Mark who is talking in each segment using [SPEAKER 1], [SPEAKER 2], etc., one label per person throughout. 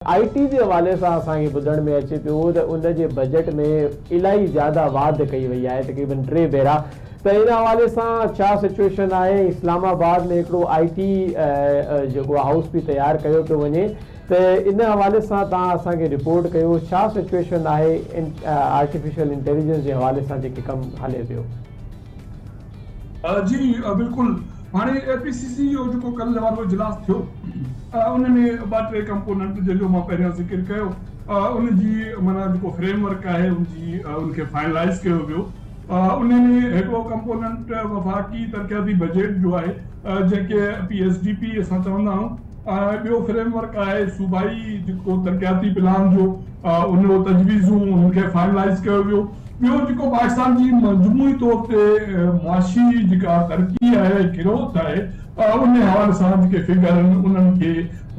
[SPEAKER 1] آء ٽي جي حوالي سان اسان کي ٻڌڻ ۾ اچي پيو ته ان جي بجيٽ ۾ الائي زياده واڌ ڪئي وئي آهي تقريبن ٽي ڀيرا ته ان حوالي سان ڇا سچوئيشن آهي اسلام آباد ۾ هڪڙو آء ٽي جيڪو هائوس به تيار ڪيو پيو وڃي ته ان حوالي سان توهان اسان کي رپورٽ ڪيو ڇا سچوئيشن آهي آرٽيفيشل انٽيليجنس جي حوالي سان جيڪي ڪم هلي پيو.
[SPEAKER 2] جي بلڪل هاڻي اي پي سي سي جو جيڪو ڪلهه وارو اجلاس ٿيو ان ۾ ٻه ٽي ڪمپوننٽ جنهن جو مان پهريان ذڪر ڪيو ان جي معنيٰ جيڪو فريم ورڪ آهي ان جي ان کي فائنلائز ڪيو ويو ان ۾ هڪڙو ڪمپوننٽ وفاقي ترقياتي بجيٽ جو آهي جنهن کي پي ايس ڊي پي اسان چوندا آهيون ۽ ٻيو فريم ورڪ آهي صوبائي جيڪو ترقياتي پلان جو ان جو تجويزون ان کي فائنلائز ڪيو ويو ٻيو جيڪو پاڪستان جي مجموعي طور تي معاشي جيڪا ترقي آهي گروٿ آهي ان حوالي سان جيڪي فگر آهن انهن کي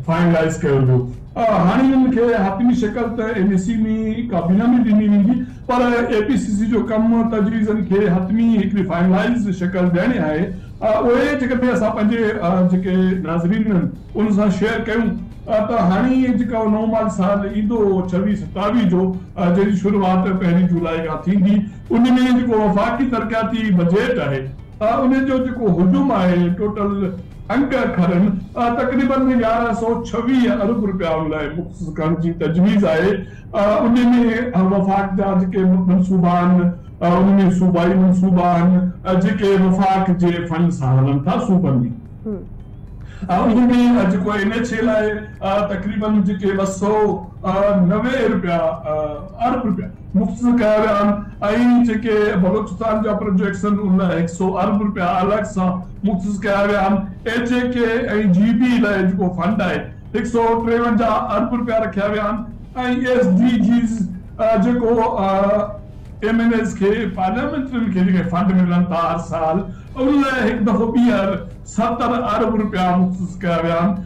[SPEAKER 2] فائنلائز ڪيو ويو. هاڻي انهن کي حتمي شڪل ته اين اي سي ۾ ڪابينا ۾ ڏني ويندي پر اي پي سي سي جو ڪم تجويزن کي حتمي هڪڙي فائنلائز شڪل ڏيڻي آهي اهي جيڪڏهن اسان پنهنجي جيڪي ناظرين آهن انهن سان شيئر ڪيون ته هاڻي جيڪا نئون مالي سال ايندو ڇويهه ستاويهه جو جنهن جي شروعات پهرين جولاء کان ٿيندي ان ۾ جيڪو وفاقي ترقياتي بجيٽ آهي ان جو جيڪو حجم آهي ٽوٽل انگ اکرن تقريبن 1126 ارب رپيا ان لاء مختص ڪرڻ جي تجويز آهي ان ۾ وفاق جا جيڪي منصوبا آهن ان ۾ صوبائي منصوبا آهن جيڪي وفاق جي فنڊ سان هلن ٿا صوبن ۾. ان ۾ جيڪو اين ايڇ اي لاء تقريبن جيڪي 290 رپيا ارب رپيا مختص ڪيا ويا آهن ۽ جيڪي بلوچستان جا پروجيڪٽس آهن ان لاء 100 ارب رپيا الڳ سان مختص ڪيا ويا آهن ايڇ اي ڪي ۽ جي بي لاء جيڪو فنڊ آهي 153 ارب رپيا رکيا ويا آهن ۽ ايس ڊي جيز جيڪو ايم اين ايز کي پارليامينٽرين کي جيڪي فنڊ ملن ٿا هر سال ان لاء هڪ دفعو ٻيهر 70 ارب رپيا مختص ڪيا ويا آهن.